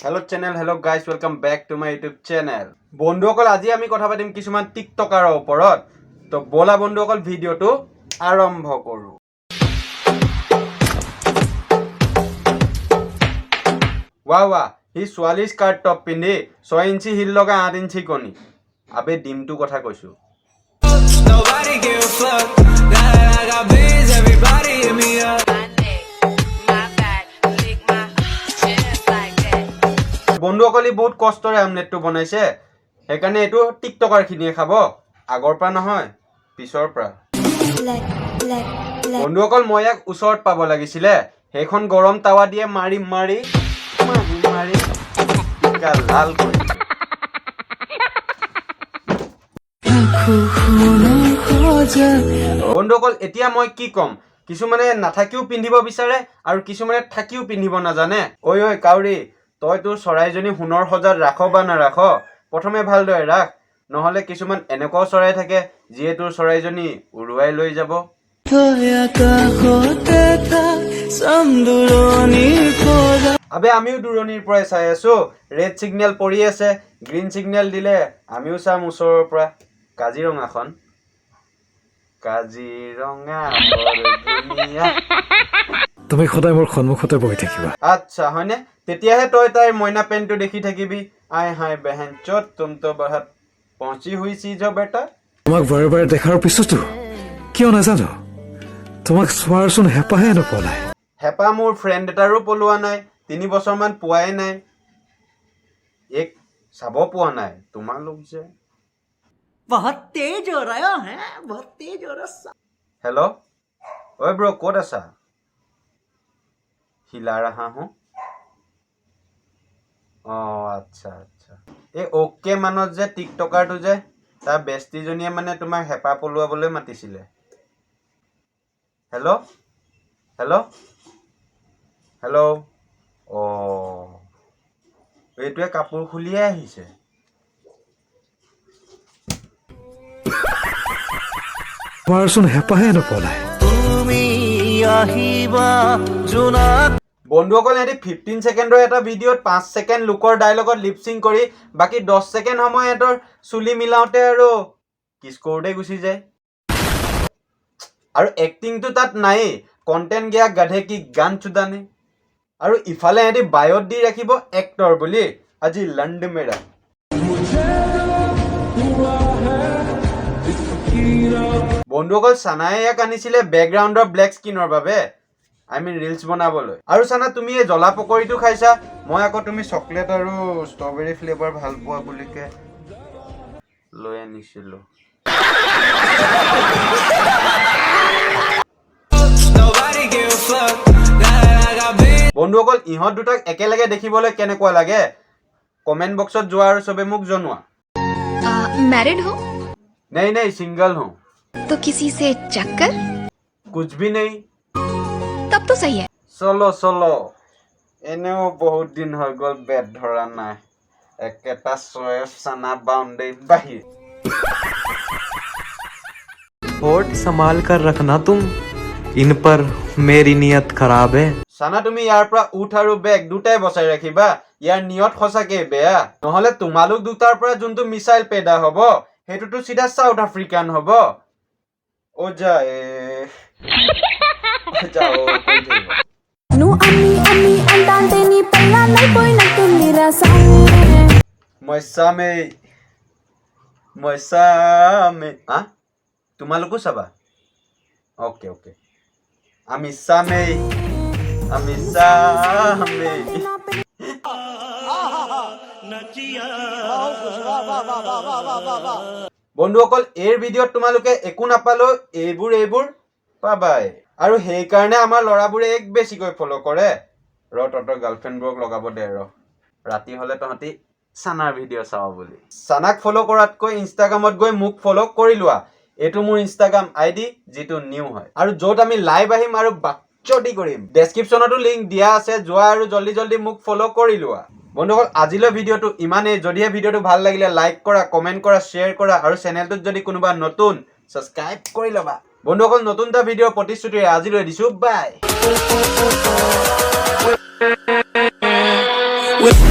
Hello channel, hello guys, welcome back to my YouTube channel. বন্ধুসকল, আজি আমি কথা পাতিম কিছুমান টিকটকাৰৰ ওপৰত। তো ব'লা বন্ধুসকল, ভিডিঅ'টো আৰম্ভ কৰোঁ। ৱাহ ৱাহ, সি ছোৱালী স্কাৰ্ট টপ পিন্ধি 6 ইঞ্চি হিল লগা 8 ইঞ্চি কণী। আবে, ডিমটো কথা কৈছোঁ। Nobody give a fuck. Now that I got biz, everybody hit me up. My neck, my back, lick my chest like that. বন্ধুসকল, ই বহুত কষ্টৰে আমলেটটো বনাইছে, সেইকাৰণে এইটো টিকটকাৰখিনিয়ে খাব। আগৰ পৰা নহয়, পিছৰ পৰা। Let, let, let. বন্ধুসকল, মই ইয়াক ওচৰত পাব লাগিছিলে। সেইখন গৰম টাৱা দিয়ে মাৰি মাৰি মাৰি মাৰি টিকা লাল কৰি দিলো। বন্ধুসকল, এতিয়া মই কি ক'ম? কিছুমানে নাথাকিও পিন্ধিব বিচাৰে আৰু কিছুমানে থাকিও পিন্ধিব নাজানে। ঐ ঐ কাউৰী, তই তোৰ চৰাইজনী সোণৰ সজাত ৰাখ বা নাৰাখ, প্ৰথমে ভালদৰে ৰাখ। নহ'লে কিছুমান এনেকুৱাও চৰাই থাকে যিয়ে তোৰ চৰাইজনী উৰুৱাই লৈ যাব। আকাশতে থাক চাম দূৰণিৰ পৰা। আবে, আমিও দূৰণিৰ পৰাই চাই আছো। ৰেড ছিগনেল পৰি আছে, গ্ৰীণ ছিগনেল দিলে আমিও চাম ওচৰৰ পৰা কাজিৰঙাখন। কাজিৰঙা বৰ ধুনীয়া। তুমি সদায় মোৰ সন্মুখতে বহি থাকিবা। আচ্ছা, হয়নে? তেতিয়াহে তই তাইৰ মইনা পেণ্টটো দেখি থাকিবি। আই হাই বেহেন চত, तुम तो बहुत पहुंची हुई चीज हो बेटा। তোমাক বাৰে বাৰে দেখাৰ পিছতো কিয় নাজানো, তোমাক চোৱাৰচোন হেঁপাহে নপলায়। হেঁপাহ মোৰ ফ্ৰেণ্ড এটাৰো পলোৱা নাই, 3 বছৰমান পোৱাই নাই, এক চাব পোৱা নাই। তোমালোক যে बहुत तेज हो रहा है, बहुत तेज हो रहा। হেল্ল', ঐ ব্ৰ', ক'ত আছা? हिला रहा हूँ। অঁ, আচ্ছা আচ্ছা। এই অ'কে মানত যে টিকটকাৰটো যে, তাৰ বেষ্টিজনীয়ে মানে তোমাক হেঁপাহ পলোৱাবলৈ মাতিছিলে। Hello', hello', hello'. অঁ, এইটোৱে কাপোৰ খুলিয়ে আহিছে। তোমাৰচোন হেঁপাহে নপলায়। তুমি আহিবা জোনাক। বন্ধুসকল, সিহঁতি 15 ছেকেণ্ডৰ এটা ভিডিঅ'ত 5 ছেকেণ্ড লোকৰ ডায়লগত লিপচিং কৰি বাকী 10 ছেকেণ্ড সময় সিহঁতৰ চুলি মিলাওঁতে আৰু কিছ কৰোঁতে গুচি যায়। আৰু এক্টিংটো তাত নায়েই। কণ্টেণ্ট गया गधे की गांड चुदाने। আৰু ইফালে সিহঁতি বায়'ত দি ৰাখিব এক্টৰ বুলি। আজি লণ্ড মেৰা। বন্ধুসকল, চানাই ইয়াক আনিছিলে বেকগ্ৰাউণ্ডৰ ব্লেক স্ক্ৰীনৰ বাবে, I mean reels বনাবলৈ। আৰু চানা, তুমি এই জ্বলা পকৰীটো খাইছা, মই আকৌ তুমি চকলেট আৰু ষ্ট্ৰবেৰী ফ্লেভাৰ ভাল পোৱা বুলিকে লৈ আনিছিলোঁ। Nobody give a fuck. Now that I got biz. বন্ধুসকল, ইহঁত দুটাক একেলগে দেখিবলৈ কেনেকুৱা লাগে? কমেণ্ট বক্সত যোৱা আৰু চবে মোক জনোৱা। मैरिड हो? नहीं नहीं, सिंगल हूँ। तो किसी से चक्कर? कुछ भी नहीं। तब तो सही है। চলো চলো, এনেও বহুত দিন হৈ গ'ল বেট ধৰা নাই। একেটা ছয় চানা বাউণ্ডেৰী বাহিৰ। होठ संभाल कर रखना तुम, इन पर मेरी नियत खराब है। চানা, তুমি ইয়াৰ পৰা উঠ আৰু বেগ দুটাই বচাই ৰাখিবা। ইয়াৰ নিয়ত সঁচাকে বেয়া। নহ'লে তোমালোক দুটাৰ পৰা যোনটো মিছাইল পেদা হ'ব, সেইটোতো চিধা চাউথ আফ্ৰিকান হ'ব। অ' যা এ যাও কৰি থাকিব। నువ్వు అమ్మి అమ్మి అంటాంటే నీ పెళ్ళాన్నైపోయినట్టుందిరా సామి. মই চামেই, মই চামেই। আ তোমালোকো চাবা? অ'কে অ'কে, আমি চামেই, আমি চামেই। বন্ধুসকল, এই ভিডিঅ'ত তোমালোকে একো নাপালেও এইবোৰ এইবোৰ পাবাই। আৰু সেইকাৰণে আমাৰ ল'ৰাবোৰে এক বেছিকৈ ফ'ল' কৰে। ৰ, তহঁতৰ গাৰ্লফ্ৰেণ্ডবোৰক লগাব দে। ৰ, ৰাতি হ'লে তহঁতি চানাৰ ভিডিঅ' চাব বুলি। চানাক ফ'ল' কৰাতকৈ ইনষ্টাগ্ৰামত গৈ মোক ফ'ল' কৰি লোৱা। এইটো মোৰ ইনষ্টাগ্ৰাম আই ডি, যিটো নিউ হয় আৰু য'ত আমি লাইভ আহিম আৰু বাকচতি কৰিম। ডেছক্ৰিপশ্যনতো লিংক দিয়া আছে। যোৱা আৰু জল্দি জল্দি মোক ফ'ল' কৰি লোৱা। বন্ধুসকল, আজিলৈ ভিডিঅ'টো ইমানেই। যদিহে ভিডিঅ'টো ভাল লাগিলে লাইক কৰা, কমেণ্ট কৰা, শ্বেয়াৰ কৰা আৰু চেনেলটোত যদি কোনোবা নতুন, ছাবস্ক্ৰাইব কৰি ল'বা। বন্ধুসকল, নতুন এটা ভিডিঅ'ৰ প্ৰতিশ্ৰুতিৰে আজিলৈ দিছোঁ। বাই। With